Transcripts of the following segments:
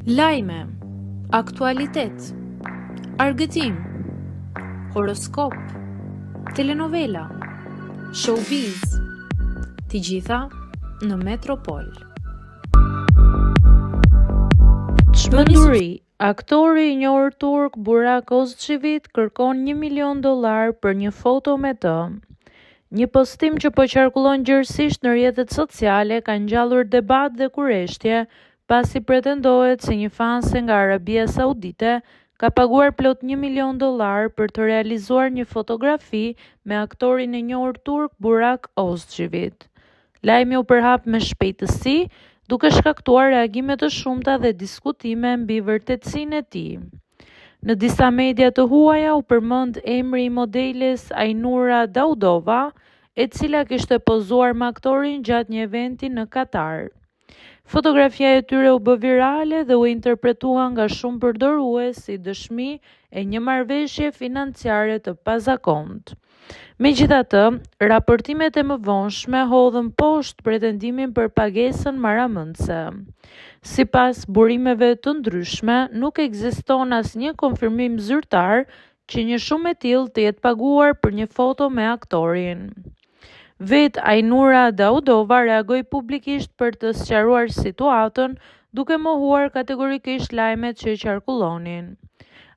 Lajme, aktualitet, argëtim, horoskop, telenovela, showbiz, të gjitha në Metropol. Çmenduri, aktori i njohur turk Burak Ozçivit kërkon 1 milion dollarë për një foto me të. Një postim që po qarkullon gjerësisht në rrjetet sociale ka ngjallur debat dhe kureshtje pasi pretendohet se një fanse nga Arabia Saudite ka paguar plot një milion dollarë për të realizuar një fotografi me aktorin e njohur turk Burak Ozçivit. Lajmi u përhap me shpejtësi, duke shkaktuar reagime të shumta dhe diskutime mbi vërtetësinë e tij. Në disa media të huaja u përmend emri i modeles Ainura Daudova, e cila kishte pozuar me aktorin gjatë një eventi në Katar. Fotografia e tyre u bë virale dhe u interpretua nga shumë përdorues si dëshmi e një marrëveshje financiare të pazakontë. Megjithatë, raportimet e mëvonshme hodhën poshtë pretendimin për pagesën marramendëse. Sipas burimeve të ndryshme, nuk ekziston asnjë konfirmim zyrtar që një shumë e tillë të jetë paguar për një foto me aktorin. Vetë Ainura Daudova reagoi publikisht për të sqaruar situatën, duke mohuar kategorikisht lajmet që qarkullonin.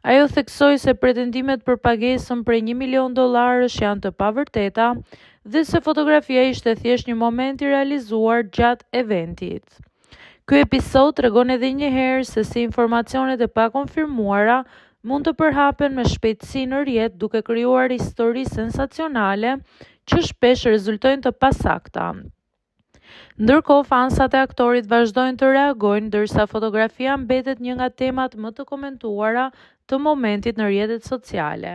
Ajo theksoi se pretendimet për pagesën prej një milion dollarësh janë të pavërteta dhe se fotografia ishte thjesht një moment i realizuar gjatë eventit. Ky episod tregon edhe një herë se si informacionet e pakonfirmuara mund të përhapen me shpejtësi në rrjet duke krijuar histori sensacionale që shpesh rezultojnë të pasakta. Ndërkohë, fansat e aktorit vazhdojnë të reagojnë, ndërsa fotografia mbetet një nga temat më të komentuara të momentit në rrjetet sociale.